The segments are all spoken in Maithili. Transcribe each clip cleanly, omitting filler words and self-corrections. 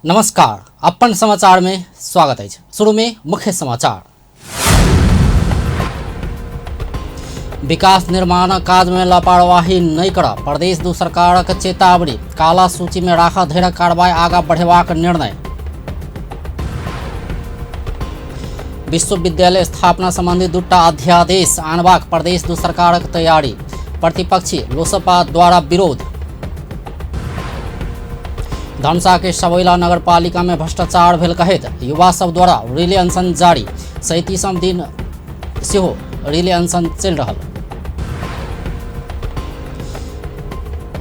नमस्कार, अपन समाचार में स्वागत अछि। शुरू में मुख्य समाचार। विकास निर्माण काज में लापरवाही नहीं करब, प्रदेश दू सरकारक चेतावनी। काला सूची में राखऽ धरिक कार्रवाई आगा बढ़ेबाक निर्णय। विश्वविद्यालय स्थापना संबंधी दूटा अध्यादेश आनबाक प्रदेश दू सरकारक तैयारी, प्रतिपक्षी लोसपा द्वारा विरोध। धनुषा के सबैला नगरपालिका में भ्रष्टाचार भेल कहैत युवा सब द्वारा रिले अनशन जारी, 37म दिन सेहो रिले अनशन चलि रहल।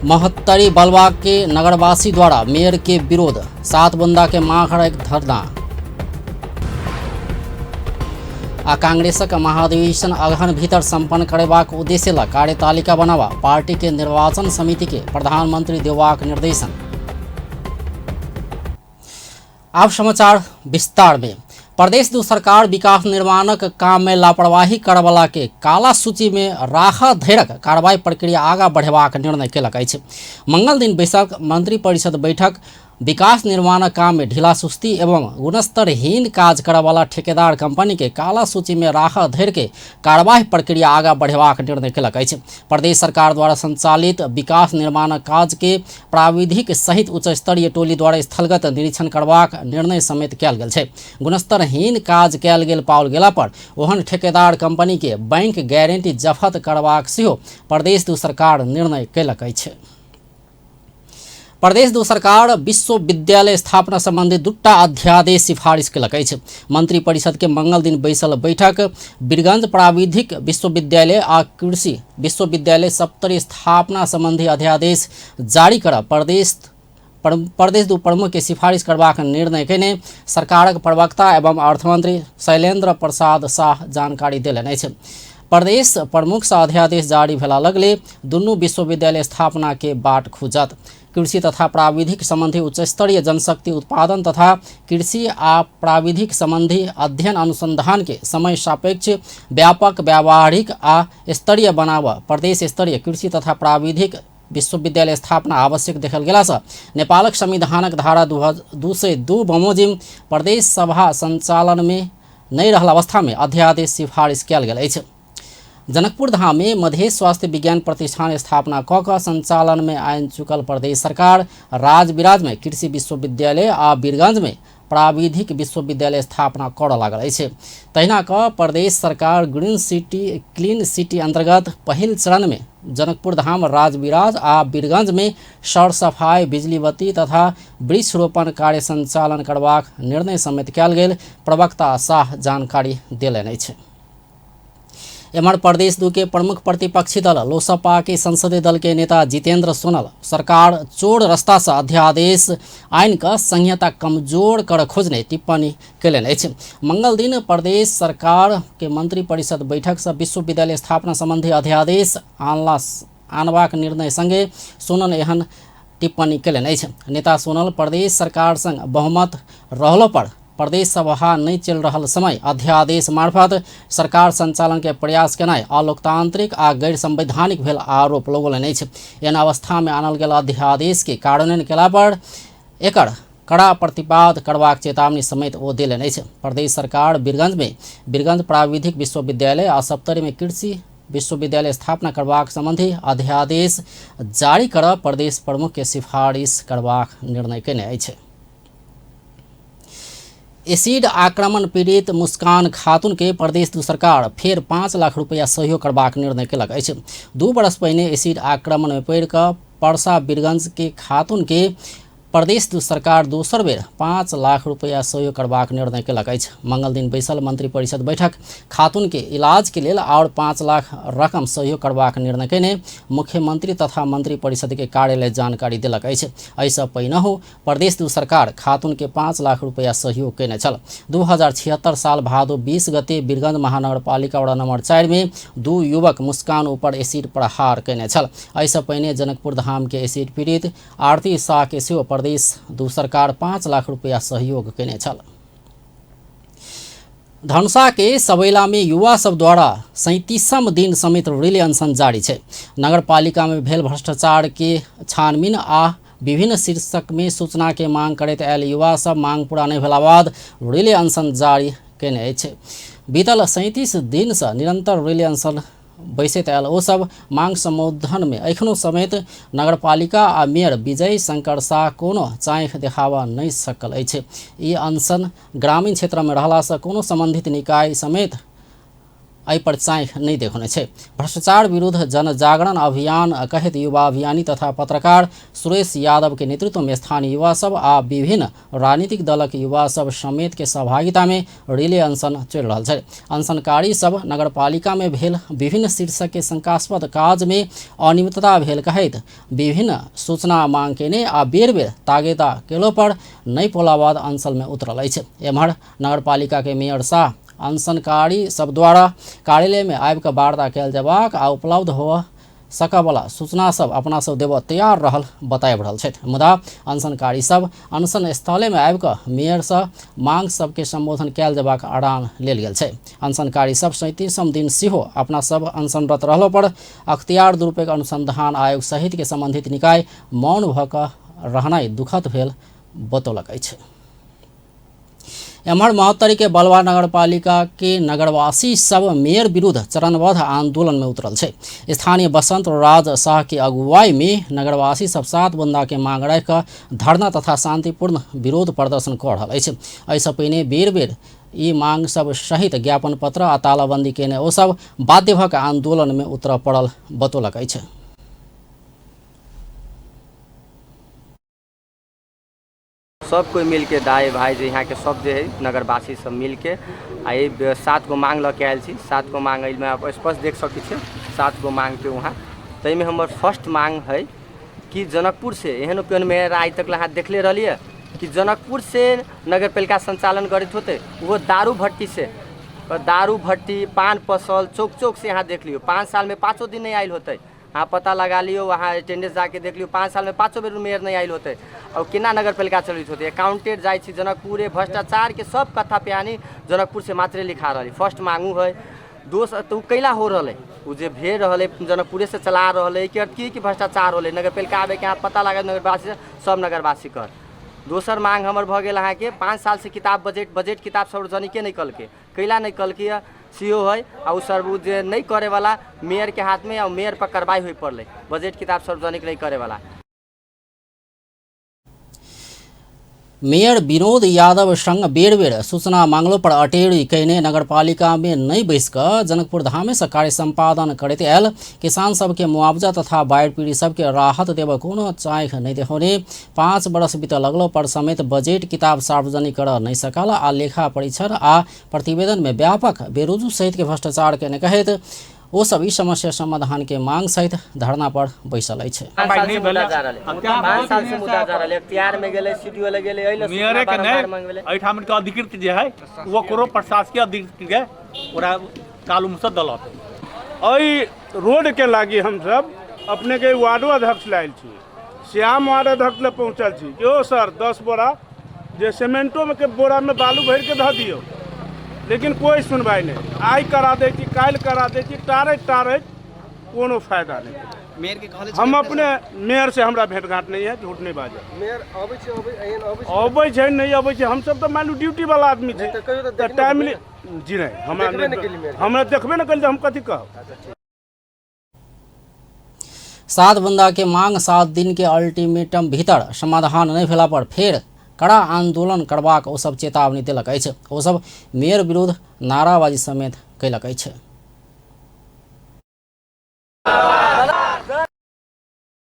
महोत्तरी बलवा के नगरवासी द्वारा मेयर के विरोध, 7 बुंदा के मांग एक धरना। आ कांग्रेसक महाधिवेशन अगहन भीतर संपन्न करेबाक उद्देश्य ल कार्यतालिका बनावा पार्टी के निर्वाचन समिति के प्रधानमंत्री देवाक निर्देशन। आब समाचार विस्तार में। प्रदेश दू सरकार विकास निर्माणक काम में लापरवाही करवला के काला सूची में राखऽ धरिक कार्रवाई प्रक्रिया आगा बढ़ेबाक निर्णय केलक अछि। मंगल दिन बैसक मंत्री परिषद बैठक विकास निर्माणक काम में ढीला सुस्ती एवं गुणस्तरहीन काज करऽवला ठेकेदार कंपनी के काला सूची में राखऽ धरि के कार्रवाई प्रक्रिया आगा बढ़ेबाक निर्णय केलक अछि। प्रदेश सरकार द्वारा संचालित विकास निर्माणक काज के प्राविधिक सहित उच्च स्तरीय टोली द्वारा स्थलगत निरीक्षण करबाक निर्णय समेत कयल गेल छै। गुणस्तरहीन काज कयल गेल पाओल गेला पर ओहन ठेकेदार कंपनी के बैंक गारंटी जफत करबाक सेहो प्रदेश दू सरकार निर्णय केलक अछि। प्रदेश दू सरकार विश्वविद्यालय स्थापना संबंधी दूटा अध्यादेश सिफारिश केलक अछि। मंत्री परिषद के मंगल दिन बैसल बैठक बीरगंज प्राविधिक विश्वविद्यालय आ कृषि विश्वविद्यालय सप्तरी स्थापना संबंधी अध्यादेश जारी करब प्रदेश दू प्रमुख के सिफारिश करबाक निर्णय केने सरकारक प्रवक्ता एवं अर्थमंत्री शैलेंद्र प्रसाद शाह जानकारी देलनि अछि। प्रदेश प्रमुख सँ अध्यादेश जारी भेला लगले दुनू विश्वविद्यालय स्थापना के बाट खुजत। कृषि तथा प्राविधिक संबंधी उच्च स्तरीय जनशक्ति उत्पादन तथा कृषि आ प्राविधिक संबंधी अध्ययन अनुसंधान के समय सापेक्ष व्यापक व्यावहारिक आ स्तरीय बनाबऽ प्रदेश स्तरीय कृषि तथा प्राविधिक विश्वविद्यालय स्थापना आवश्यक देखल गेलासँ नेपालक संविधानक धारा 202 बमोजिम प्रदेश सभा संचालन में नहि रहल अवस्था में अध्यादेश सिफारिश कयल गेल अछि। जनकपुर धाम में मधेश स्वास्थ्य विज्ञान प्रतिष्ठान स्थापना कऽ कऽ संचालन में आनि चुकल प्रदेश सरकार राजविराज में कृषि विश्वविद्यालय आ वीरगंज में प्राविधिक विश्वविद्यालय स्थापना करऽ लागल अछि। तहिना कऽ प्रदेश सरकार ग्रीन सिटी क्लीन सिटी अंतर्गत पहिल चरण में जनकपुर धाम, राजविराज आ वीरगंज में सर सफाई, बिजली बत्ती तथा वृक्षरोपण कार्य संचालन करबाक निर्णय समेत कयल गेल प्रवक्ता शाह जानकारी देलनि अछि। एम्हर प्रदेश दू के प्रमुख प्रतिपक्षी दल लोसपा के संसदीय दल के नेता जितेंद्र सोनल सरकार चोर रास्ता से अध्यादेश आनि कऽ संहिता कमजोर कर खोजने टिप्पणी कयलनि अछि। मंगल दिन प्रदेश सरकार के मंत्री परिषद बैठक से विश्वविद्यालय स्थापना संबंधी अध्यादेश आनबाक निर्णय संगे सोनल एहन टिप्पणी कयलनि अछि। नेता सोनल प्रदेश सरकार संग बहुमत रहलो पर प्रदेश सभा नहि चलि रहल समय अध्यादेश मार्फत सरकार संचालन के प्रयास केनाइ अलोकतांत्रिक आ गैर संवैधानिक भेल आरोप लगौलनि अछि। एहन अवस्था में आनल गेल अध्यादेश के कार्यान्वयन केला पर एकर कड़ा प्रतिवाद करबाक चेतावनी समेत ओ देलनि अछि। प्रदेश सरकार वीरगंज में वीरगंज प्राविधिक विश्वविद्यालय आ सप्तरी में कृषि विश्वविद्यालय स्थापना करबाक संबंधी अध्यादेश जारी करऽ प्रदेश प्रमुख के सिफारिश करबाक निर्णय केने अछि। एसिड आक्रमण पीड़ित मुस्कान खातून के प्रदेश दू सरकार फेर 5 लाख रुपया सहयोग करबाक निर्णय केलक अछि। 2 बरस पहिने एसिड आक्रमण में पड़ि कऽ परसा वीरगंज के खातून के प्रदेश दू सरकार दोसर बेर 5 लाख रुपया सहयोग करबाक निर्णय केलक अछि। मंगल दिन बैसल मंत्री परिषद बैठक खातून के इलाज के लेल आओर 5 लाख रकम सहयोग करबाक निर्णय केने मुख्यमंत्री तथा मंत्री परिषद के कार्यालय जानकारी देलक अछि। एहिसँ पहिनहु प्रदेश दू सरकार खातून के 5 लाख रुपया सहयोग केने छल। 2076 साल भादो 20 गते वीरगंज महानगरपालिका वार्ड नंबर 4 में 2 युवक मुस्कान ऊपर एसिड प्रहार केने छल। एहिसँ पहिने जनकपुर धाम के एसिड पीड़ित आरती शाह के सेहो प्रदेश दू सरकार 5 लाख रुपया सहयोग केने छल। धनुषा के सबैला में युवा सब द्वारा 37म दिन समेत रिले अनशन जारी छै। नगरपालिका में भेल भ्रष्टाचार के छानबीन आ विभिन्न शीर्षक में सूचना के मांग करैत आयल युवा सब मांग पूरा नहि भेला बाद रिले अनशन जारी केने अछि। बीतल 37 दिन से निरंतर रिले अनशन बैसैत आयल ओ सब मांग संबोधन में एखनो समेत नगरपालिका आ मेयर विजय शंकर शाह कोनो चाँख देखाबऽ नहि सकल अछि। ई अनशन ग्रामीण क्षेत्र में रहला से कोनो संबंधित निकाय समेत एहि पर चाँख नहि देखौने छै। भ्रष्टाचार विरुद्ध जनजागरण अभियान कहैत युवा अभियानी तथा पत्रकार सुरेश यादव के नेतृत्व में स्थानीय युवा सब आ विभिन्न राजनीतिक दलक युवा सब समेत के सहभागिता में रिले अनशन चलि रहल छै। अनशनकारी सब नगरपालिका में भेल विभिन्न शीर्षक के शंकास्पद काज में अनियमितता भेल कहैत विभिन्न सूचना मांग केने आ बेर बेर तागेदा केलो पर नहि पौला बाद अनशन में उतरल अछि। एम्हर नगरपालिका के मेयर शाह अनशनकारी सब द्वारा कार्यालय में आबि कऽ वार्ता कयल जेबाक आ उपलब्ध हो सकऽवला सूचना सब अपना सब देबऽ तैयार रहल बताबि रहल छथि। मुदा अनशनकारी सब अनशन स्थले में आबि कऽ मेयर सँ मांग सबके संबोधन कयल जेबाक अड़ान लेल गेल छै। अनशनकारी सब 37म दिन सेहो अपना सब अनशनरत रहलो पर अख्तियार दुरुपयोग अनुसंधान आयोग सहित के संबंधित निकाय मौन भऽ कऽ रहनाइ दुखद भेल बतौलक अछि। एम्हर महोत्तरी के बलवा नगरपालिका के नगरवासी सब मेयर विरुद्ध चरणबद्ध आंदोलन में उतरल छै। स्थानीय बसंत राज शाह के अगुवाई में नगरवासी सब 7 बुंदा के मांग राखि कऽ धरना तथा शांतिपूर्ण विरोध प्रदर्शन कऽ रहल अछि। एहिसँ पहिने बेर बेर ई मांग सब सहित ज्ञापन पत्र आ तालाबंदी केने ओ सब बाध्य भऽ कऽ आंदोलन में उतरऽ पड़ल बतौलक अछि। सब कोइ मिलके दाइ भाइ जे यहाँके सब जे है नगरवासी सब मिलके आ ई 7 गो मांग लऽ के आयल छी। 7 गो मांग एहिमे आप स्पष्ट देख सकै छियै, 7 गो मांगके वहाँ। ताहिमे हमर फर्स्ट मांग है कि जनकपुर से एहन केहन मेयर आइ तक अहाँ देखले रहलियै कि जनकपुर से नगरपालिका संचालन करैत होतै, ओहो दारू भट्टी से, दारू भट्टी पान पसल चौक चौक से अहाँ देख लियौ। 5 सालमे 5 दिन नहि आयल होतै। अहाँ पता लगा लियौ, अहाँ अटेंडेंस जाके देख लियौ, 5 सालमे 5 बेर मेयर नहि आयल होतै। और केना नगरपालिका चलैत होतै? अकाउंटेंट जाइ छी जनकपुरे, भ्रष्टाचारके सब कथा पिहानी जनकपुर से मात्रे लिखा रहल। फर्स्ट मांगू है दोस्त तऽ ओ कैला हो रहलै? ओ जे भेल रहलै जनकपुरे से चला रहलै कि की कि भ्रष्टाचार होलै नगरपालिका आबैके अहाँ पता लागत नगरवासी सब नगरवासी कर। दोसर मांग हमर भऽ गेल अहाँके 5 साल से किताब बजट बजट किताब सार्वजनिके नहि कलकै, कैला नहि कलकै? सी ओ है आ ओ सर ओ जे नहि करैवला मेयरके हाथमे आ मेयर पर कार्रवाई होइ पड़लै बजट किताब सार्वजनिक नहि करैवला। मेयर विनोद यादव संग बेर बेर सूचना मांगलो पर अटेरी कयने नगरपालिका में नहि बैस कऽ जनकपुर धामे से कार्य संपादन करैत आयल किसान सबके मुआवजा तथा बाढ़ि पीड़ित सबके राहत देबऽ कोनो चाँख नहि देखौने 5 वर्ष बीतऽ लगलो पर समेत बजट किताब सार्वजनिक करऽ नहि सकल आ लेखा परीक्षण आ प्रतिवेदन में व्यापक बेरुजू सहित के भ्रष्टाचार केने कहैत ओ सब ई समस्या समाधान के मांग सहित धरना पर बैसल अछि। 5 साल से मुद्दा जा रहलै, 5 साल से मुद्दा जा रहलै, अख्तियार में गेलै, सीडीओ लग गेलै, एहि लए मेयरे के बारम्बार नहि मंगबेलै। एहिठाम के अधिकृत जे है ओकरो प्रशासकीय अधिकृत के ओकरा कालूमसँ दलत। एहि रोडके लागी हमसब अपनेके वार्डो अध्यक्ष लायल छी, श्याम वार्ड अध्यक्ष लग पहुँचल छी कि ओ सर 10 बोरा जे सीमेंटोमे के बोरामे बालू भरिके धऽ दियौ, लेकिन कोइ सुनवाइ नहि। आइ करा दै छी, काल्हि करा दै छी, टारैत टारैत कोनो फायदा नहि। मेयर के कहले हम अपने मेयर से हमरा भेंट घाट नहीं है, झूठ नहीं बाजब। मेयर अबै छै, अबै एहन अबै छै? अबै छै, नहि अबै छै, हमसब तऽ मानू ड्यूटी वाला आदमी छी, तऽ कहियो तऽ तऽ देखने टाइमली हेबै जी नहि, हमरा देखबे नहि केली मेयर के। हमरा देखबे नहि केली तऽ हम कथी कहब। 7 बुंदा के मांग 7 दिन के अल्टीमेटम भीतर समाधान नहि भेला पर फेर कड़ा आंदोलन करबाक ओ सब चेतावनी देलक अछि। ओ सब मेयर विरुद्ध नाराबाजी समेत कयलक अछि।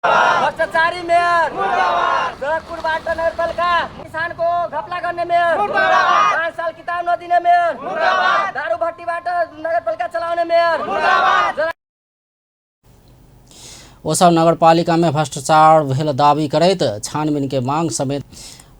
भ्रष्टाचारी मेयर जनकपुरबाट नगरपालिका किसानको घपला गर्ने मेयर, 5 साल किताब नदिने मेयर, दारू भट्टीबाट नगरपालिका चलाउने मेयर। ओ सब नगरपालिका में भ्रष्टाचार भेल दावी करैत छानबीन के मांग समेत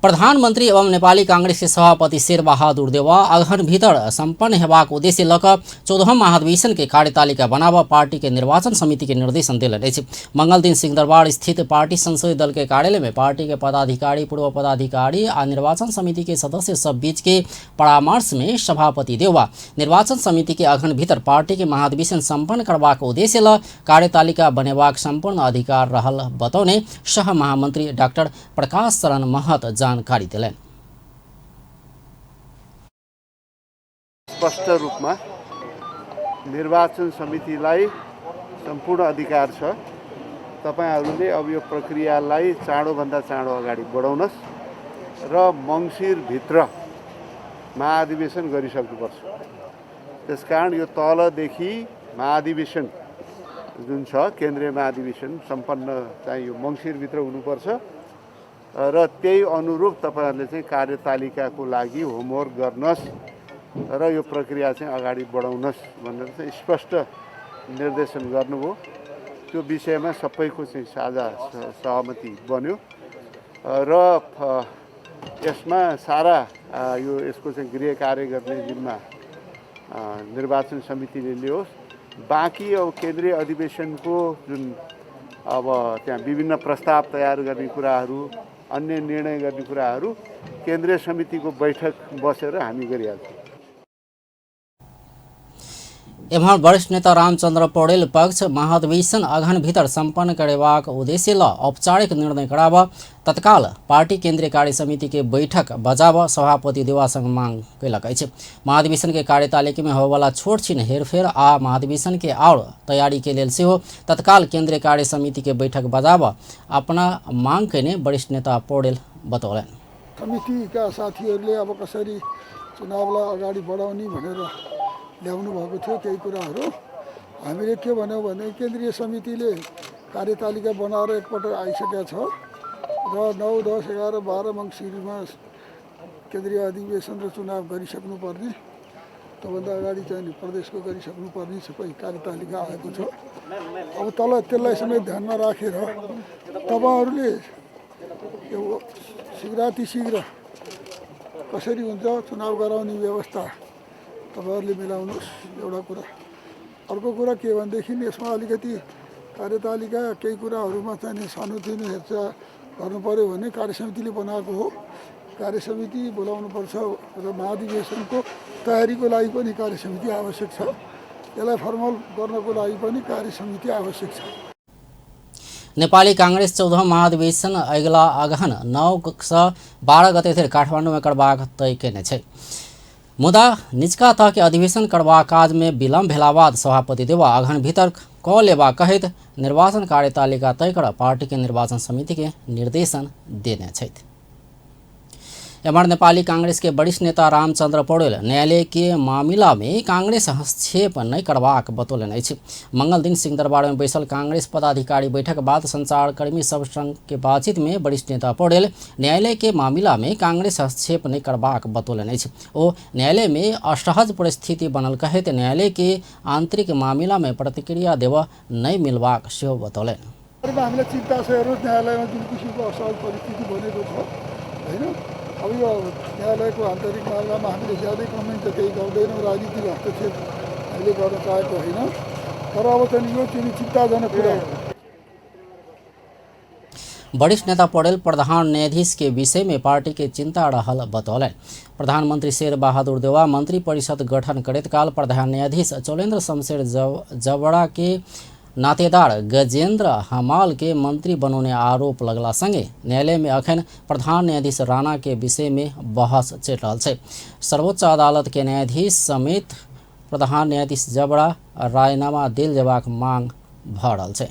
प्रधानमन्त्री एवं नेपाली कांग्रेस के सभापति शेरबहादुर देउवा अगहन भीतर सम्पन्न हेबाक उद्देश्य लऽ कऽ 14हम महाधिवेशन के कार्यतालिका बनाबऽ पार्टी के निर्वाचन समिति के निर्देशन देलनि अछि। मंगल दिन सिंहदरबार स्थित पार्टी संसदीय दल के कार्यालय में पार्टी के पदाधिकारी, पूर्व पदाधिकारी आ निर्वाचन समिति के सदस्य सब बीच के परामर्श में सभापति देउवा निर्वाचन समिति के अगहन भीतर पार्टी के महाधिवेशन सम्पन्न करबाक उद्देश्य ल कार्यतालिका बनेबाक सम्पूर्ण अधिकार रहल बतौने सह महामंत्री डाक्टर प्रकाश शरण महत जानकारी देलनि। स्पष्ट रूपमा निर्वाचन समितिलाई सम्पूर्ण अधिकार छ। तपाईहरूले अब यो प्रक्रियालाई चाँडोभन्दा चाँडो अगाडि बढाउनुहोस् र मङ्सिरभित्र महाधिवेशन गरिसक्नुपर्छ। त्यसकारण यो तलदेखि महाधिवेशन जुन छ, केन्द्रीय महाधिवेशन सम्पन्न चाहिँ यो मङ्सिरभित्र हुनुपर्छ र त्यही अनुरूप तपाईहरूले चाहिँ कार्यतालिकाको लागि होमवर्क गर्नुहोस् र यो प्रक्रिया चाहिँ अगाडि बढाउनुहोस् भनेर चाहिँ स्पष्ट निर्देशन गर्नुभयो। त्यो विषयमा सबैको चाहिँ साझा सहमति बन्यो र यसमा सारा यो यसको चाहिँ गृह कार्य गर्ने जिम्मा निर्वाचन समितिले लियोस्। बाँकी अब केन्द्रीय अधिवेशनको जुन अब त्यहाँ विभिन्न प्रस्ताव तयार गर्ने कुराहरू, अन्य निर्णय गर्ने कुराहरू केन्द्रीय समितिको बैठक बसेर हामी गरिहाल्छौँ। एम्हर वरिष्ठ नेता रामचन्द्र पौडेल पक्ष महाधिवेशन अगहन भीतर सम्पन्न करेबाक उद्देश्य ल औपचारिक निर्णय कराब तत्काल पार्टी केंद्रीय कार्य समिति के बैठक बजाब सभापति देउवासँग मांग कयलक अछि। महाधिवेशन के कार्यतालिका में होयवला छोट छिन हेरफेर आ महाधिवेशन के और तैयारी के लेल सेहो तत्काल केंद्रीय कार्य समिति के बैठक बजाब अपना मांग कयने वरिष्ठ नेता पौडेल बतौलनि। समितिका साथीहरूले अब कसरी चुनावलाई अगाडि बढाउने भनेर ल्याउनु भएको थियो केही कुराहरू। हामीले के भन्यौँ भने केन्द्रीय समितिले कार्यतालिका बनाएर एकपल्ट आइसकेको छ र 9, 10, 11, 12 मङ्सिरमा केन्द्रीय अधिवेशन र चुनाव गरिसक्नुपर्ने, त्योभन्दा अगाडि चाहिँ प्रदेशको गरिसक्नुपर्ने सबै कार्यतालिका आएको छ। अब तल त्यसलाई समेत ध्यानमा राखेर तपाईँहरूले यो शीघ्रातिशीघ्र कसरी हुन्छ चुनाव गराउने व्यवस्था तपाईँहरूले मिलाउनुहोस्, एउटा कुरा। अर्को कुरा के भनेदेखि यसमा अलिकति कार्यतालिका केही कुराहरूमा चाहिँ सानोतिनो हेरचाह गर्नु पऱ्यो भने कार्यसमितिले बनाएको हो, कार्यसमिति बोलाउनुपर्छ र महाधिवेशनको तयारीको लागि पनि कार्यसमिति आवश्यक छ, यसलाई फर्मल गर्नको लागि पनि कार्यसमिति आवश्यक छ। नेपाली कांग्रेस 14 महाधिवेशन अगिला अगहन 9 से 12 गते धरि काठमाडौँमे करबाक तय केने छै। मुदा निचका तह के अधिवेशन करबाक काज में विलम्ब भेला बाद सभापति देउवा अगहन भीतर क लेबा कहैत निर्वाचन कार्यतालिका तय कर पार्टी के निर्वाचन समिति के निर्देशन देने छथि। एम्हर नेपाली कांग्रेस के वरिष्ठ नेता रामचंद्र पौडेल न्यायालय के मामिला में कांग्रेस हस्तक्षेप नहीं करबाक बतौलनि अछि। मंगल दिन सिंहदरबार में बैसल कांग्रेस पदाधिकारी बैठक बाद संचारकर्मी सब संग के बातचीत में वरिष्ठ नेता पौडेल न्यायालय के मामिला में कांग्रेस हस्तक्षेप नहीं करबाक बतौलनि अछि। ओ न्यायालय में असहज परिस्थिति बनल कहैत न्यायालय के आंतरिक मामिला में प्रतिक्रिया देबऽ नहीं मिलबाक सेहो बतौलनि। हामीलाई चिन्ता छ, हेर्नुहोस् न्यायालयमा जुन किसिमको असहज परिस्थिति बनेको छ होइन, अब यो न्यायालयको आन्तरिक मामलामा हामीले ज्यादै कमेन्ट त केही गर्दैनौँ, राजनीतिक हस्तक्षेप हामीले गर्न चाहेको होइन, तर अब चाहिँ यो चाहिँ चिन्ताजनक कुरा हो। वरिष्ठ नेता पौडेल प्रधान न्यायाधीश के विषय में पार्टी के चिंता रहल बतौलनि। प्रधानमंत्री शेर बहादुर देउवा मंत्री परिषद गठन करैत काल प्रधान न्यायाधीश चौलेन्द्र शमशेर जबड़ा के नातेदार गजेंद्र हमाल के मंत्री बनौने आरोप लगला संगे न्यायालय में अखन प्रधान न्यायाधीश राणा के विषय में बहस चलि रहल छै। सर्वोच्च अदालत के न्यायाधीश समेत प्रधान न्यायाधीश जबड़ा रायनामा देल जेबाक मांग भऽ रहल छै।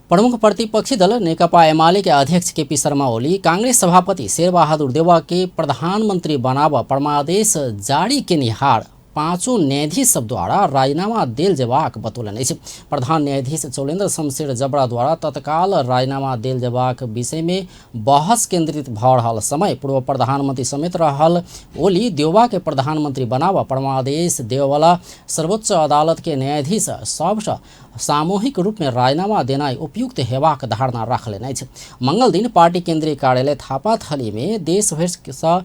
प्रमुख प्रतिपक्षी दल नेकपा एमाले के अध्यक्ष केपी शर्मा ओली कांग्रेस सभापति शेरबहादुर देउवा के प्रधानमंत्री बनाब परमादेश जारी केनिहार पाँचों न्यायाधीश सब द्वारा राजीनामा देल जेबाक बतौलनि अछि। प्रधान न्यायाधीश चौलेन्द्र शमशेर जबरा द्वारा तत्काल राजीनामा देल जेबाक विषय में बहस केंद्रित भऽ रहल समय पूर्व प्रधानमंत्री समेत रहल ओली देउबा के प्रधानमंत्री बनाबऽ परमादेश देववाला सर्वोच्च अदालत के न्यायाधीश सबसँ सामूहिक रूप में राजीनामा देनाइ उपयुक्त हेबाक धारणा राखलनि अछि। मंगल दिन पार्टी केंद्रीय कार्यालय थापाथली में देशभरिसँ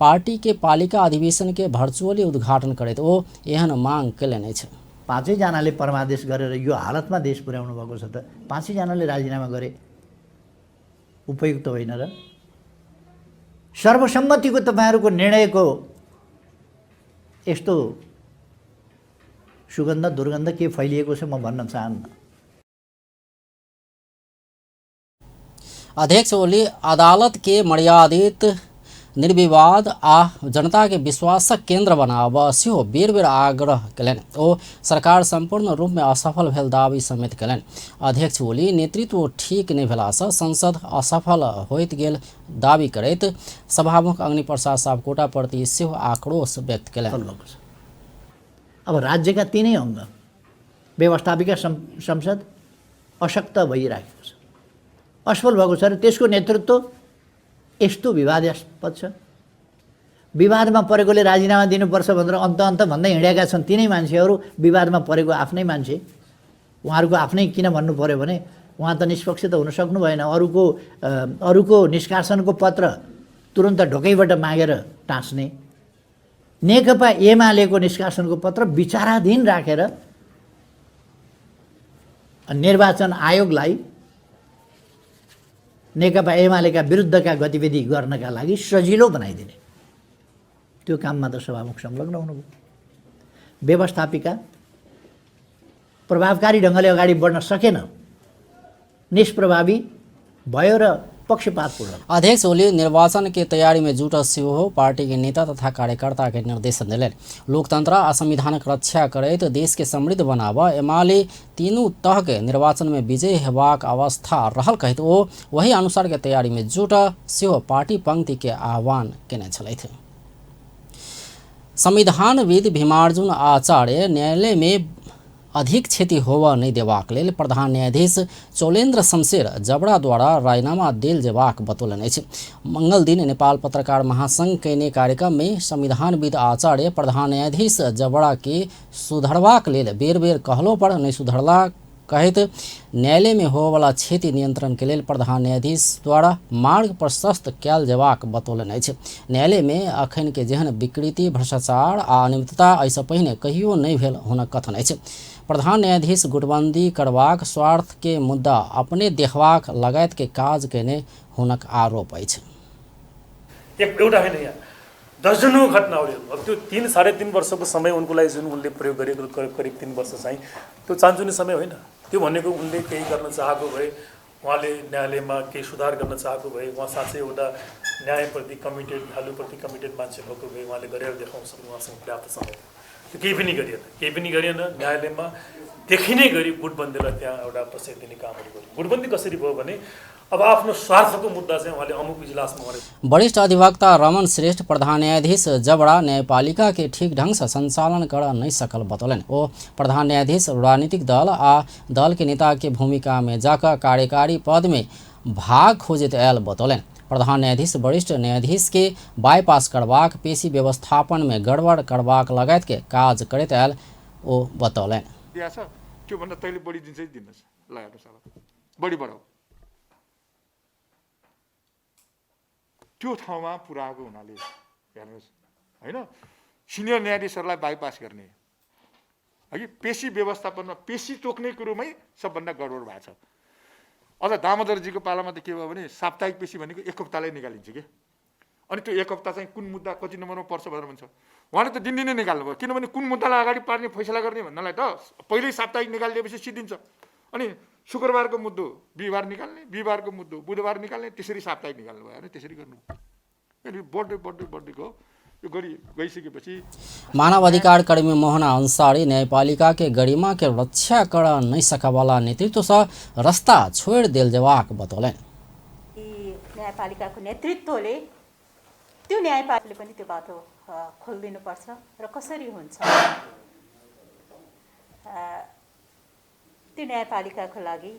पार्टी के पालिका अधिवेशन के भर्चुअली उद्घाटन करैत ओ एहन मांग केलनि अछि। पाँचैजनाले परमादेश गरेर यो हालतमा देश पुर्याउनु भएको छ त पाँचैजनाले राजीनामा गरे उपयुक्त होइन र? सर्वसम्मतिको तपाईँहरूको निर्णयको यस्तो सुगन्ध दुर्गन्ध के फैलिएको छ म भन्न चाहन्न। अध्यक्ष ओली अदालत के मर्यादित, निर्विवाद आ जनता के विश्वासक केंद्र बनाब सेहो बेर बेर आग्रह केलनि। ओ सरकार संपूर्ण रूप में असफल भेल दावी समेत केलनि। अध्यक्ष ओली नेतृत्व ठीक नहि भेलासँ संसद असफल होइत गेल दावी करैत सभामुख अग्निप्रसाद सापकोटा प्रति सेहो आक्रोश व्यक्त केलनि। अब राज्यका तिनै अङ्ग व्यवस्थापिका संसद अशक्त भइराखेको छ, असफल भएको छ र त्यसको नेतृत्व यस्तो विवादास्पद छ। विवादमा परेकोले राजीनामा दिनुपर्छ भनेर अन्त अन्त भन्दै हिँडेका छन् तिनै मान्छेहरू। विवादमा परेको आफ्नै मान्छे, उहाँहरूको आफ्नै किन भन्नु पर्यो भने उहाँ त निष्पक्ष त हुन सक्नु भएन। अरूको निष्कासनको पत्र तुरन्त ढोकैबाट मागेर टाँस्ने, नेकपा एमालेको निष्कासनको पत्र विचाराधीन राखेर निर्वाचन आयोगलाई नेकपा एमालेका विरुद्धका गतिविधि गर्नका लागि सजिलो बनाइदिने त्यो काममा त सभामुख संलग्न हुनुभयो। व्यवस्थापिका प्रभावकारी ढङ्गले अगाडि बढ्न सकेन, निष्प्रभावी भयो र पक्षपातपूर्ण। अध्यक्ष ओली निर्वाचन के तैयारी में जुटल सेहो पार्टी के नेता तथा कार्यकर्ता के निर्देशन देलनि। लोकतंत्र आ संविधानक रक्षा करैत देश के समृद्ध बनाब एमाले तीनू तह के निर्वाचन में विजयी हेबाक अवस्था रहल कहैत ओ वही अनुसार के तैयारी में जुट सेहो पार्टी पंक्ति के आह्वान केने छलथि। संविधानविद भीमार्जुन आचार्य न्यायालय में अधिक क्षति होबऽ नहि देबाक लेल प्रधान न्यायाधीश चौलेन्द्र शमशेर जबरा द्वारा राजीनामा देल जेबाक बतौलनि अछि। मंगल दिन नेपाल पत्रकार महासंघ कयने कार्यक्रम में संविधानविद आचार्य प्रधान न्यायाधीश जबरा के सुधरबाक लेल बेर बेर कहलो पर नहि सुधरला कहैत न्यायालय में होबयवला क्षति नियंत्रण के लेल प्रधान न्यायाधीश द्वारा मार्ग प्रशस्त कयल जेबाक बतौलनि अछि। न्यायालय में अखन के जेहन विकृति, भ्रष्टाचार आ अनियमितता एहिसँ पहिने कहियो नहि भेल हुनक कथन अछि। प्रधान न्यायाधीश गुटबंदी करबाक, स्वार्थ के मुद्दा अपने देखबाक लगायत के काज केने हुनक आरोप अछि। एउटा होइन, यहाँ दर्जनौँ घटनाहरू। अब त्यो 3-3.5 वर्षको समय उनको लागि जुन उनले प्रयोग गरेको करिब 3 वर्ष चाहिँ त्यो चान्चुने समय होइन। त्यो भनेको उनले केही गर्न चाहेको भए, उहाँले न्यायालयमा केही सुधार गर्न चाहेको भए, उहाँ साँच्चै एउटा न्यायप्रति कमिटेड, भ्यालुप्रति कमिटेड मान्छे भएको भए उहाँले गरेर देखाउन सक्नु उहाँसँग पर्याप्त समय थियो। त्यो केही पनि गरिएन, केही पनि गरिएन। न्यायालयमा देखिने गरी गुटबन्दीलाई त्यहाँ एउटा प्रश्रय दिने कामहरू गर्यो। गुटबन्दी कसरी भयो भने अब आफ्नो स्वार्थको मुद्दा चाहिँ उहाँले अमुक इजलासमा उहाँले। वरिष्ठ अधिवक्ता रमन श्रेष्ठ प्रधान न्यायाधीश जबरा न्यायपालिका के ठीक ढंग से संचालन कर नहीं सकल बतौलनि। ओ प्रधान न्यायाधीश राजनीतिक दल आ दल के नेता के भूमिका में जाकर कार्यकारी पद में भाग खोजैत आयल बतौलनि। प्रधान न्यायाधीश वरिष्ठ न्यायाधीश के बाईपास करबाक, पेशी व्यवस्थापन में गड़बड़ करबाक लगायत के काज करैत आयल ओ बतौलनि। त्योभन्दा तैँले बढी दिन्छ दिनुहोस्, ल हेर्नुहोस् अब बढी बढाऊ। त्यो ठाउँमा पुऱ्याएको हुनाले हेर्नुहोस् होइन, सिनियर न्यायाधीशहरूलाई बाइपास गर्ने अघि पेशी व्यवस्थापनमा पेशी तोक्ने कुरोमै सबभन्दा गडबड भएको छ। अझ दामोदरजीको पालामा त के भयो भने साप्ताहिक पेशी भनेको एक हप्तालाई निकालिन्छ कि, अनि त्यो एक हप्ता चाहिँ कुन मुद्दा कति नम्बरमा पर्छ भनेर भन्छ। उहाँले त दिनदिनै निकाल्नुभयो, किनभने कुन मुद्दालाई अगाडि पार्ने फैसला गर्ने भन्नलाई त पहिल्यै साप्ताहिक निकालिदिएपछि सिद्धिन्छ। अनि शुक्रबारको मुद्दो बिहिबार निकाल्ने, बिहिबारको मुद्दो बुधबार निकाल्ने, त्यसरी साप्ताहिक निकाल्नु भयो होइन, त्यसरी गर्नु बढ्दै बढ्दै बढ्दै गयो। यो गरी गइसकेपछि मानवाधिकार कर्मी मोहना अंसारी न्यायपालिका के गरिमा के रक्षा कर नहीं सकवाला नेतृत्व से रास्ता छोड़ देल जेबाक बतौलनि। न्यायपालिकाको नेतृत्वले त्यो न्यायपालिकाले पनि त्यो बाटो खोलिदिनुपर्छ र कसरी हुन्छ त्यो न्यायपालिकाको लागि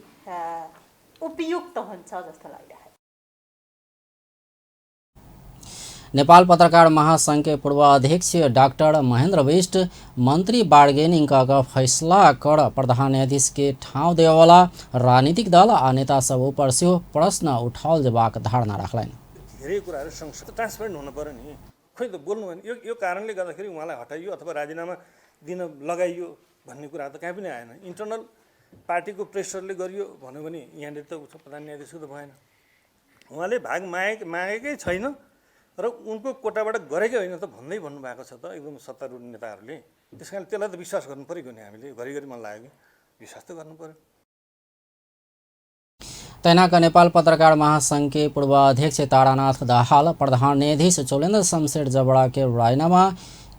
उपयुक्त हुन्छ जस्तो लागिरहेको। नेपाल पत्रकार महासंघ के पूर्व अध्यक्ष डाक्टर महेन्द्र विष्ट मंत्री बार्गेनिंग क फैसला कर प्रधान न्यायाधीश के ठाउँ देवाला राजनीतिक दल आ नेता सब ऊपर सेहो प्रश्न उठाओल जेबाक धारणा राखलनि। धेरै कुराहरू संसद ट्रान्सपेरेन्ट हुनु पर्यो नि, खोइ त बोल्नु भने यो कारणले गर्दाखेरि उहाँलाई हटाइयो अथवा राजीनामा दिन लगाइयो भन्ने कुरा त कहीँ पनि आएन। इन्टरनल पार्टीको प्रेसरले गरियो भन्यो भने यहाँनिर त प्रधान न्यायाधीशको त भएन, उहाँले भाग मागेकै छैन र उनको कोटाबाट गरेकै होइन त भन्दै भन्नुभएको छ त एकदम सत्तारूढ नेताहरूले। त्यस कारण त्यसलाई त विश्वास गर्नु पऱ्यो नि, हामीले घरिघरि मन लाग्यो विश्वास त गर्नु पऱ्यो। तैनाका नेपाल पत्रकार महासंघ के पूर्व अध्यक्ष तारानाथ दाहाल प्रधान न्यायाधीश चोलेन्द्र शमशेर जबड़ा के राजीनामा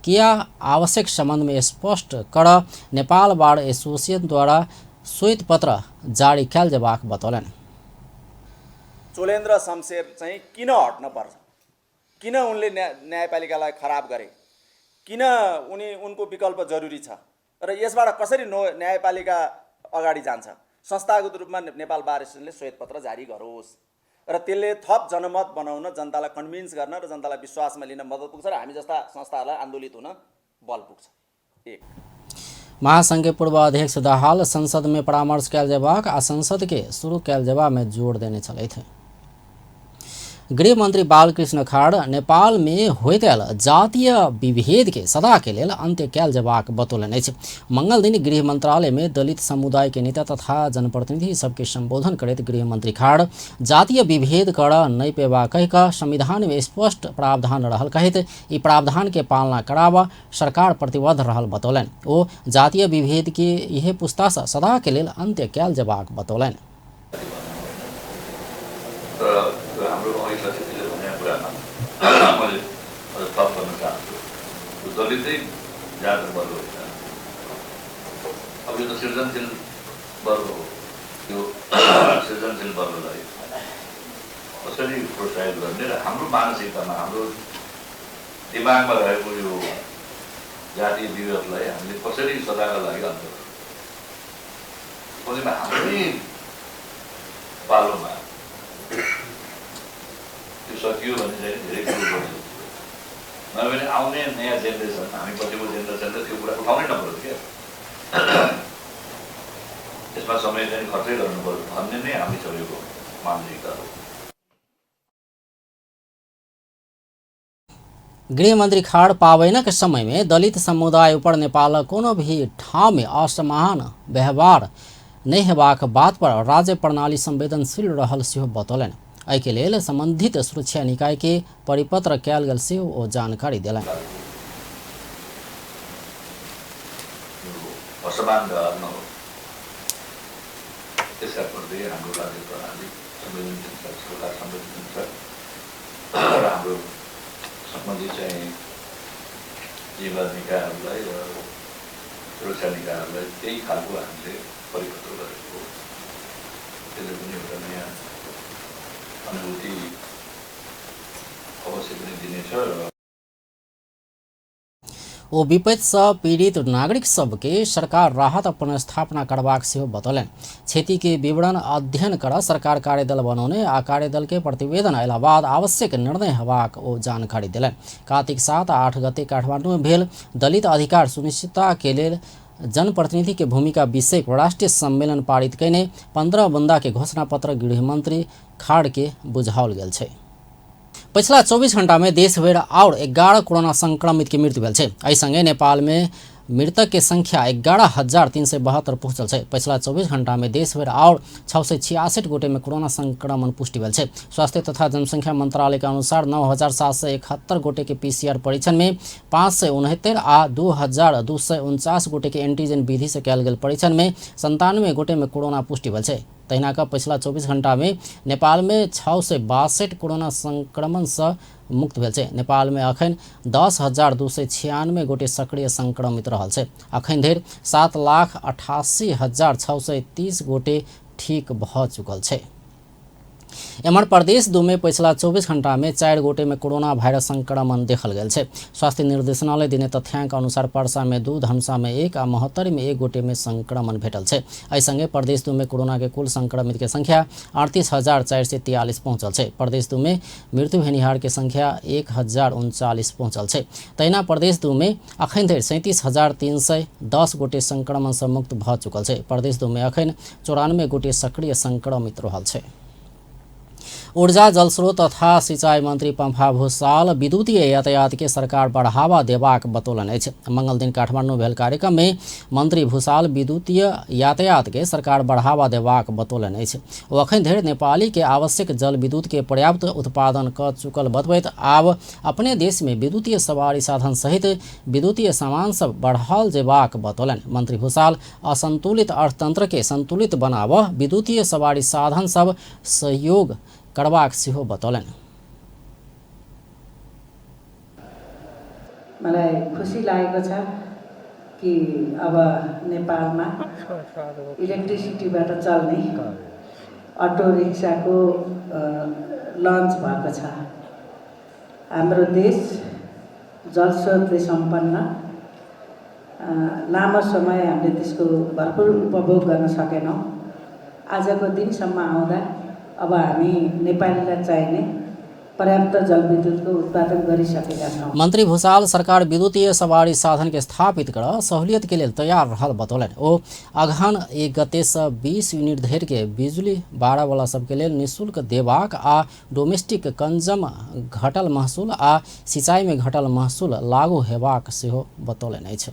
किया आवश्यक संबंध में स्पष्ट कर नेपाल बार एसोसिएशन द्वारा श्वेत पत्र जारी कयल जेबाक बतौलनि। चोलेन्द्र शमशेर चाहिँ किन हट्न पर्छ, किन उनले न्यायपालिकालाई खराब गरे, किन उनको विकल्प जरुरी छ र यसबाट कसरी न्यायपालिका अगाडि जान्छ, संस्थागत रूपमा नेपाल बार एसोसिएसनले श्वेतपत्र जारी गरोस् र त्यसले थप जनमत बनाउन, जनतालाई कन्भिन्स गर्न र जनतालाई विश्वासमा लिन मद्दत पुग्छ र हामी जस्ता संस्थाहरूलाई आन्दोलित हुन बल पुग्छ। एक महासंघ के पूर्व अध्यक्ष दाहाल संसद में परामर्श कयल जेबाक आ संसद के शुरू कयल जेबा में जोर देने छलथि। गृह मंत्री बालकृष्ण खाड़ नेपाल में होइत आयल जातीय विभेद के सदा के लेल अंत्य कयल जेबाक बतौलनि अछि। मंगल दिन गृह मंत्रालय में दलित समुदाय के नेता तथा जनप्रतिनिधि सबके संबोधन करैत गृह मंत्री खाड़ जातीय विभेद कर नहि पेबा कहि कऽ संविधान में स्पष्ट प्रावधान रहल कहैत ई प्रावधान के पालना कराबऽ सरकार प्रतिबद्ध रहल बतौलनि। ओ जातीय विभेद के इहे पुस्ता सँ सदा के लेल अंत्य कयल जेबाक बतौलनि। हाम्रो अघि सचिवले भनेको कुरामा मैले अझ थप गर्न चाहन्छु, त्यो दलितै जात वर्ग होइन, अब यो त सृजनशील वर्ग हो। यो सृजनशील वर्गलाई कसरी प्रोत्साहित गर्ने र हाम्रो मानसिकतामा, हाम्रो दिमागमा रहेको यो जातीय विभेदलाई हामीले कसरी सदाका लागि अन्त गर्ने, हाम्रै पालोमा त्यो सकियो भने चाहिँ धेरै कुरो गर्छ। नभए भने आउने नयाँ जेनेरेसन, हामी पछिको जेनेरेसनले त्यो कुरा उठाउनै नपरोस् क्या, त्यसमा समय चाहिँ खर्चै गर्नु पर्यो भन्ने नै हामी सबैको मानसिकता हो। गृहमंत्री खाड़ पाबैनक समय में दलित समुदाय ऊपर नेपाल कोनो भी ठाउँ में असमान व्यवहार नहि हेबाक बात पर राज्य प्रणाली संवेदनशील रहल सेहो बतौलनि। एहिके लेल संबंधित सुरक्षा निकाय के परिपत्र कयल गेल सेहो ओ जानकारी देलनि। असमान व्यवहार नहोस् त्यसका प्रति हाम्रो राज्य प्रणाली संवेदनशील छ, सरकार संवेदनशील छ र हाम्रो सम्बन्धित चाहिँ जिम्मेवार निकायहरूलाई र सुरक्षा निकायहरूलाई त्यही खालको हामीले परिपत्र गरेको हो। त्यसले पनि एउटा नयाँ अनुभूति अवश्य पनि दिनेछ र ओ विपत्ति सँ पीड़ित नागरिक सबके सरकार राहत पुनर्स्थापना करबाक सेहो बतौलनि। क्षति के विवरण अध्ययन कर सरकार कार्यदल बनौने आ कार्यदल के प्रतिवेदन अयला बाद आवश्यक निर्णय हेबाक ओ जानकारी देलनि। कार्तिक 7 आ 8 गते काठमांडू में भेल दलित अधिकार सुनिश्चितता के लेल जनप्रतिनिधि के भूमिका विषय राष्ट्रीय सम्मेलन पारित कयने 15 बुंदा के घोषणा पत्र गृहमंत्री खाड़ के बुझाओल गेल छै। पछिला 24 घंटा में देशभरि और 11 कोरोना संक्रमित के मृत्यु भेल छै। एहि संगे नेपाल में मृतक के संख्या 11,372 पहुँचल छै। पछिला 24 घंटा में देशभरि और 666 गोटे में कोरोना संक्रमण पुष्टि भेल छै। स्वास्थ्य तथा जनसंख्या मंत्रालय के अनुसार 9,771 गोटे के पीसीआर परीक्षण में 569 आ 2,249 गोटे के एंटीजन विधि से कयल गेल परीक्षण में 97 गोटे में कोरोना पुष्टि भेल छै। तहिना का पछिला 24 घंटा में नेपाल में 662 कोरोना संक्रमण से मुक्त भेल छै। नेपाल में अखन 10,296 गोटे सक्रिय संक्रमित रहल छै। अखन धरि 7,88,630 गोटे ठीक भऽ चुकल छै। एम्हर प्रदेश 2 में पछिला 24 घंटा में 4 गोटे में कोरोना वायरस संक्रमण देखल गेल छै। स्वास्थ्य निर्देशनालय देने तथ्यांक अनुसार परसा में 2, धनुषा में 1 आ महोत्तरी में 1 गोटे में संक्रमण भेटल छै। एहि संगे प्रदेश 2 में कोरोना के कुल संक्रमित के संख्या 38,443 पहुंचल छै। प्रदेश 2 में मृत्यु भेनिहार के संख्या 1,039 पहुंचल छै। तहिना प्रदेश 2 में अखन धरि 37,310 गोटे संक्रमण से मुक्त भऽ चुकल छै। प्रदेश 2 में अखन 94 गोटे सक्रिय संक्रमित रहल छै। ऊर्जा जलस्रोत तथा सिंचाई मंत्री पम्फा भूषाल विद्युतीय यातायात के सरकार बढ़ावा देबाक बतौलनि अछि। मंगल दिन काठमांडू भेल कार्यक्रम में मंत्री भूषाल विद्युतीय यातायात के सरकार बढ़ावा देबाक बतौलनि अछि। ओ अखन धरि नेपाली के आवश्यक जल विद्युत के पर्याप्त उत्पादन क चुकल बतबैत आब अपने देश में विद्युतीय सवारी साधन सहित विद्युतीय सामान सब बढ़ाओल जेबाक बतौलनि। मंत्री भूषाल असंतुलित अर्थतंत्र के संतुलित बनाबऽ विद्युतीय सवारी साधन सब सहयोग करबाक सेहो बतौलनि। मलाई खुसी लागेको छ कि अब नेपालमा इलेक्ट्रिसिटीबाट चल्ने अटो रिक्साको लन्च भएको छ। हाम्रो देश जलस्रोतले सम्पन्न, लामो समय हामीले त्यसको भरपूर उपभोग गर्न सकेनौँ। आजको दिनसम्म आउँदा अब हामी नेपालीलाई चाहिने पर्याप्त जलविद्युतको उत्पादन गरिसकेका छौँ। मंत्री भूषाल सरकार विद्युतीय सवारी साधन के स्थापित कर सहूलियत के लेल तैयार रहल बतौलनि। ओ अगहन 1 गते से 20 यूनिट धरि के बिजुली भाड़ा वाला सबके लेल निःशुल्क देबाक आ डोमेस्टिक कंजम घटल महसूल आ सिंचाई में घटल महसूल लागू हेबाक सेहो बतौलनि अछि।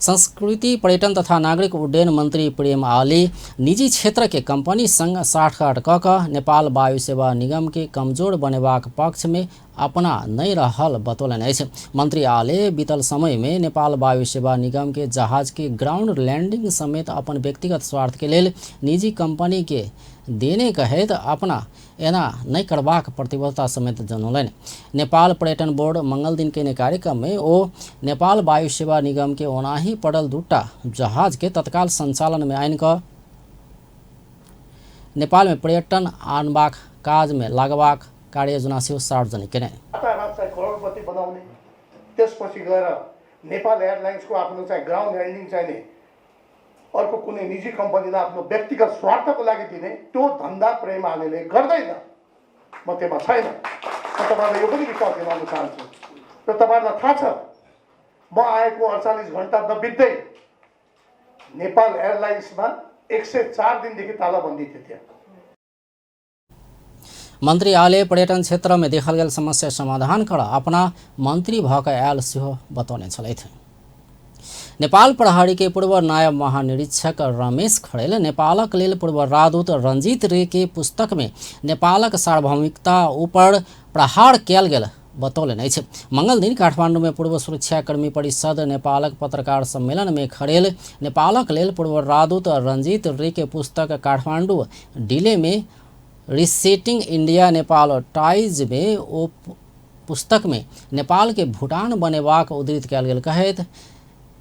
संस्कृति पर्यटन तथा नागरिक उड्डयन मंत्री प्रेम आली निजी क्षेत्र के कंपनी संग साठगांठ क कऽ नेपाल वायु सेवा निगम के कमजोर बनेबाक पक्ष में अपना नहीं रहल बतौलनि अछि। मंत्री आले बीतल समय में नेपाल वायु सेवा निगम के जहाज के ग्राउंड लैंडिंग समेत अपन व्यक्तिगत स्वार्थ के लेल निजी कंपनी के देने कहैत अपना एना नहीं करबाक प्रतिबद्धता समेत जनौलनि। नेपाल पर्यटन बोर्ड मंगल दिन केने कार्यक्रम में ओ नेपाल वायु सेवा निगम के ओनाही पड़ल 2 जहाज के तत्काल संचालन में आनि कऽ नेपाल में पर्यटन आनबाक काज में लागबाक कार्ययोजना सेहो सार्वजनिक केने। करोडपति बनाउने, त्यसपछि गएर नेपाल एयरलाइन्सको आफ्नो चाहिँ ग्राउन्ड ह्यान्डलिङ चाहिने अर्को कुनै निजी कम्पनीलाई आफ्नो व्यक्तिगत स्वार्थको लागि दिने त्यो धन्दा प्रेम आलेले गर्दैन। म त्यसमा छैन। म तपाईँहरूलाई यो पनि विश्वास दिलाउन चाहन्छु र तपाईँहरूलाई थाहा छ म आएको 48 घन्टा नबित्दै नेपाल एयरलाइन्समा 104 दिनदेखि तालाबन्दी थियो त्यहाँ। मंत्री आले पर्यटन क्षेत्र में देखल गेल समस्या समाधान कर अपना मंत्री भऽ कऽ आयल सेहो बतौने छलथि। नेपाल प्रहरी के पूर्व नायब महानिरीक्षक रमेश खरेल नेपालक लेल पूर्व राजदूत रंजीत रे के पुस्तक में नेपालक सार्वभौमिकता ऊपर प्रहार कयल गेल बतौलनि अछि। मंगल दिन काठमांडू में पूर्व सुरक्षाकर्मी परिषद नेपालक पत्रकार सम्मेलन में खरेल नेपालक लेल पूर्व राजदूत रंजीत रे के पुस्तक काठमांडू डिले में रिसेटिंग इंडिया नेपाल टाइज में ओ पुस्तक में नेपाल के भूटान बनेबाक उद्धृत कयल गेल कहैत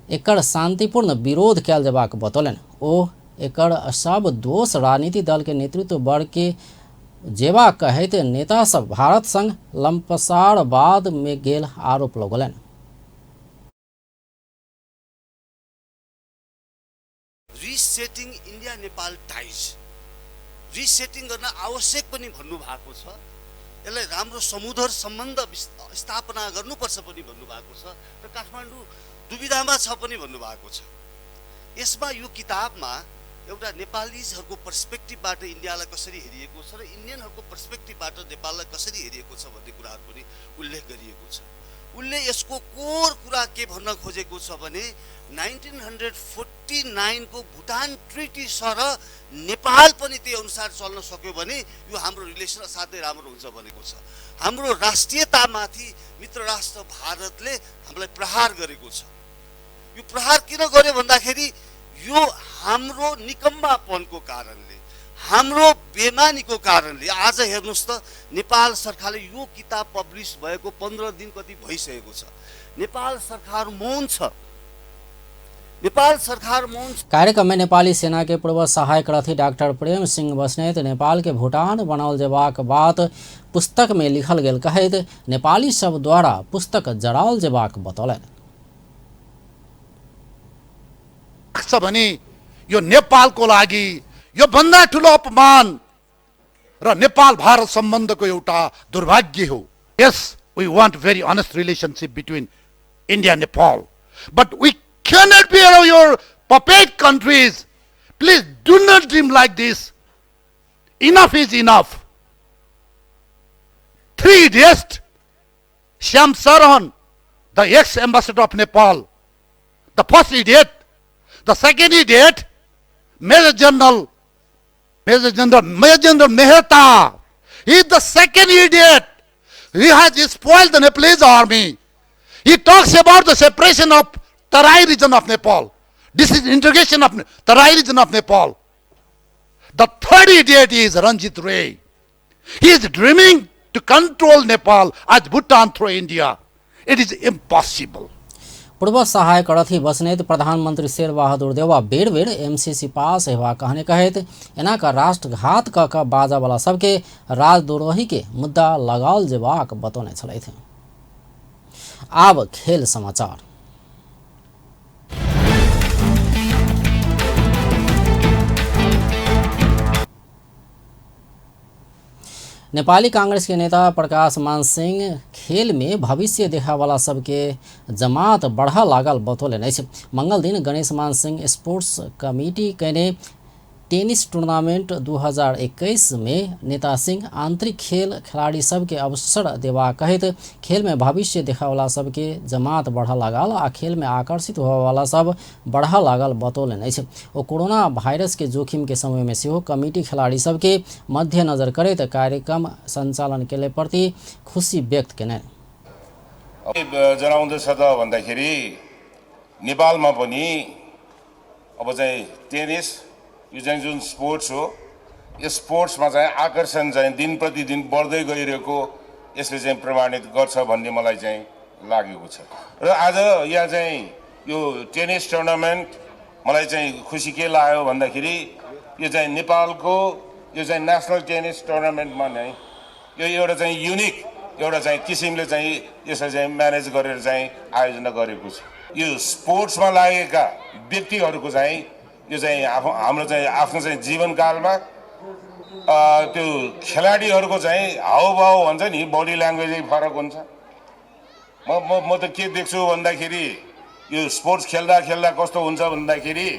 एकर शांतिपूर्ण विरोध कयल जेबाक बतौलनि। ओ एकर सब दोष राजनीतिक दल के नेतृत्व वर्ग के जेबा कहैत नेता सब भारत संग लंपसारवाद में गेल आरोप लगौलनि। Resetting India Nepal ties resetting गर्न आवश्यक पनि भन्नुभएको छ। यसलाई राम्रो समुद्र सम्बन्ध स्थापना गर्नुपर्छ पनि भन्नुभएको छ र काठमाडौँ दुविधामा छ पनि भन्नुभएको छ। यसमा यो किताबमा एउटा नेपालीजहरूको पर्सपेक्टिभबाट इन्डियालाई कसरी हेरिएको छ र इन्डियनहरूको पर्सपेक्टिभबाट नेपाललाई कसरी हेरिएको छ भन्ने कुराहरू पनि उल्लेख गरिएको छ। उनले यसको कोर कुरा के भन्न खोजेको छ भने 1949 को भुटान ट्रिटी सर नेपाल पनि त्यही अनुसार चल्न सक्यो भने यो हाम्रो रिलेसन असाध्यै राम्रो हुन्छ भनेको छ। हाम्रो राष्ट्रियतामाथि मित्र राष्ट्र भारतले हामीलाई प्रहार गरेको छ। यो प्रहार किन गर्यो भन्दाखेरि यो हाम्रो निकम्मापनको कारणले, हाम्रो बेमानीको कारणले। आज हेर्नुहोस् त, नेपाल सरकारले यो किताब पब्लिस भएको 15 दिन कति भइसकेको छ। नेपाल सरकार मौन छ। नेपाल सरकार मौन। कार्यक्रम में नेपाली सेना के पूर्व सहायक रथी डॉक्टर प्रेम सिंह बस्नेत नेपाल के भूटान बनाओल जेबाक बात पुस्तक में लिखल गेल कहैत नेपाली सब द्वारा पुस्तक जराओल जेबाक बतौलनि। भने यो नेपालको लागि यो भन्दा ठुलो अपमान र नेपाल भारत सम्बन्धको एउटा दुर्भाग्य हो। Yes, we want very honest relationship between India and Nepal, but we cannot be your puppet countries. Please do not dream like this. Enough is enough. Three idiots, Shyam Saran, the ex-ambassador of Nepal, the first idiot, the second idiot, Major General Mehta. He is the second idiot. He has spoiled the Nepalese army. He talks about the separation of Tarai region of Nepal. This is integration of Tarai region of Nepal. The third idiot is Ranjit Ray. He is dreaming to control Nepal as Bhutan through India. It is impossible. पूर्व सहायक रथी बस्नेत प्रधानमंत्री शेरबहादुर देउवा बेर बेर एमसीसी पास हेबा कहने कहैत एना क राष्ट्रघात क क बाजावाला सबके राजद्रोही के मुद्दा लगाओल जेबाक बतौने छलथि। आब खेल समाचार। नेपाली कांग्रेस के नेता प्रकाश मान सिंह खेल में भविष्य देखावाला सबके जमात बढ़ा लागल बतौलनि अछि। मंगल दिन गणेश मान सिंह स्पोर्ट्स कमिटी कयने टेनिस टूर्नामेंट 2021 में नेता सिंह आंतरिक खेल खिलाड़ी सबके अवसर देवा कहैत खेल में भविष्य देखावाला सबके जमात बढ़ा लागल आ खेल में आकर्षित होवाला सब बढ़ा लागल बतौलनि अछि। ओ कोरोना वायरस के जोखिम के समय में सेहो कमिटी खिलाड़ी सबके मध्यनजर करैत कार्यक्रम संचालन केले प्रति खुशी व्यक्त केने। जनाउँदैछ त भन्दाखेरि नेपालमा पनि अब चाहिँ टेनिस यो चाहिँ जुन स्पोर्ट्स हो यो स्पोर्ट्समा चाहिँ आकर्षण चाहिँ दिन प्रतिदिन बढ्दै गइरहेको यसले चाहिँ प्रमाणित गर्छ भन्ने मलाई चाहिँ लागेको छ। र आज यहाँ चाहिँ यो टेनिस टुर्नामेन्ट मलाई चाहिँ खुसी के लाग्यो भन्दाखेरि यो चाहिँ नेपालको यो चाहिँ नेसनल टेनिस टुर्नामेन्टमा नै यो एउटा चाहिँ युनिक एउटा चाहिँ किसिमले चाहिँ यसलाई चाहिँ म्यानेज गरेर चाहिँ आयोजना गरेको छ। यो स्पोर्ट्समा लागेका व्यक्तिहरूको चाहिँ यो चाहिँ हाम्रो चाहिँ आफ्नो चाहिँ जीवनकालमा त्यो खेलाडीहरूको चाहिँ हावभाव भन्छ नि, बडी ल्याङ्ग्वेजै फरक हुन्छ। म म त के देख्छु भन्दाखेरि यो स्पोर्ट्स खेल्दा खेल्दा कस्तो हुन्छ भन्दाखेरि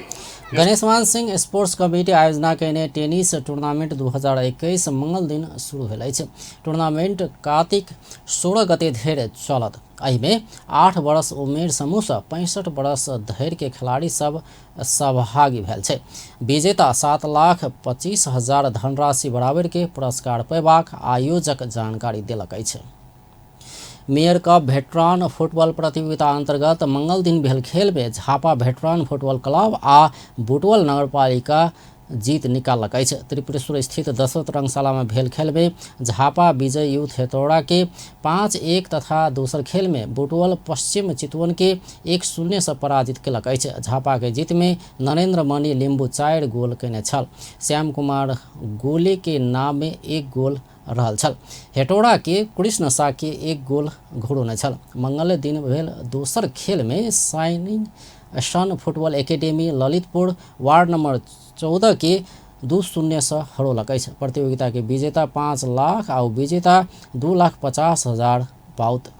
गणेशमान सिंह स्पोर्ट्स कमिटी आयोजना कयने टेनिस टूर्नामेंट 2021 मंगल दिन शुरू भेल अछि। टूर्नामेंट कार्तिक 16 गते धरि चलत। एहिमे 8 वर्ष उमेर समूहसँ 65 वर्ष धरि के खिलाड़ी सब सहभागी भेल छै। विजेता 7,25,000 धनराशि बराबर के पुरस्कार पेबाक आयोजक जानकारी देलक अछि। मेयर कप भेटरान फुटबॉल प्रतियोगिता अंतर्गत मंगल दिन भेल खेल में झापा भेटरान फुटबॉल क्लब आ बुटवल नगरपालिका जीत निकाललक अछि। त्रिपुरेश्वर स्थित दशरथ रंगशाला में भेल खेल में झापा विजय यूथ हेतौड़ा के 5-1 तथा दोसर खेल में बुटवल पश्चिम चितवन के 1-0 से पराजित केलक अछि। झापा के जीत में नरेंद्र मणि लिम्बू 4 गोल कयने छल। श्याम कुमार गोले के नाम में 1 गोल रहल छल। हेटौड़ा के कृष्ण शाह के 1 गोल घोड़ौने छल। मंगल दिन भेल दोसर खेल में shining sun football academy Lalitpur ward number 14 के 2-0 से हरौलक अछि। प्रतियोगिता के विजेता 5 लाख आ विजेता 2,50,000 पाउत।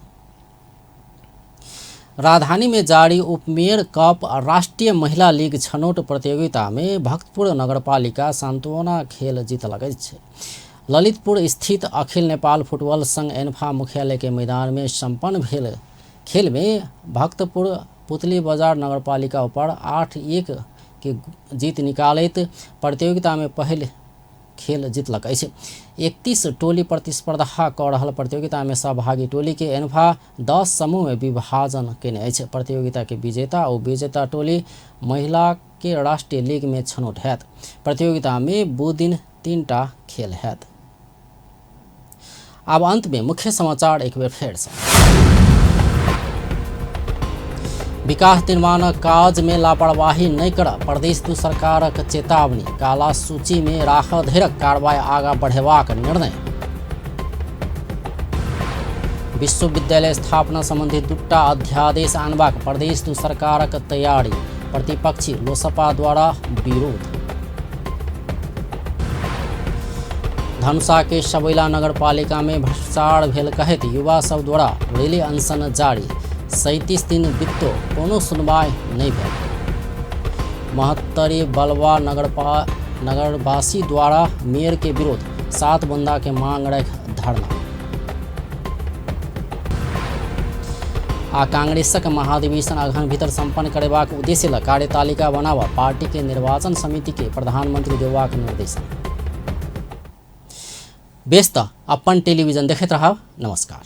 राजधानी में जारी उपमेयर कप राष्ट्रीय महिला लीग छनौट प्रतियोगिता में भक्तपुर नगरपालिका सांत्वना खेल जीतलक अछि। ललितपुर स्थित अखिल नेपाल फुटबॉल संघ एन्फा मुख्यालय के मैदान में संपन्न भेल खेल में भक्तपुर पुतली बाजार नगरपालिका पर 8-1 के जीत निकालैत प्रतियोगिता में पहिल खेल जीतलक अछि। 31 टोली प्रतिस्पर्धा कऽ रहल प्रतियोगिता में सहभागी टोली के एन्फा 10 समूह में विभाजन केने अछि। प्रतियोगिता के विजेता और विजेता टोली महिला के राष्ट्रीय लीग में छनौट हैत। प्रतियोगिता में बुध दिन 3टा खेल हैत। अब अंत में मुख्य समाचार एक बेर फेर से। विकास निर्माण काज में लापरवाही नहि कर प्रदेश 2 सरकारक चेतावनी। काला सूची में राख धरिक कार्रवाई आगाँ बढ़ेबाक निर्णय। विश्वविद्यालय स्थापना संबंधी 2 अध्यादेश आनबाक प्रदेश 2 सरकारक तैयारी। प्रतिपक्षी लोसपा द्वारा विरोध। धनुषा के सबैला नगरपालिका में भ्रष्टाचार भेल कहैत युवा सब द्वारा रेली अनशन जारी। 37 दिन बितो कोनो सुनवाई नहीं भेल। महोत्तरी बलवा नगरवासी द्वारा मेयर के विरोध 7 बंदा के मांग रख धरना। आ कांग्रेसक महाधिवेशन अगहन भीतर संपन्न करेबाक उद्देश्य ल कार्यतालिका बनावा पार्टी के निर्वाचन समिति के प्रधानमंत्री देबाक निर्देशन। बेस त अपन टेलीविजन देखैत रहब। नमस्कार।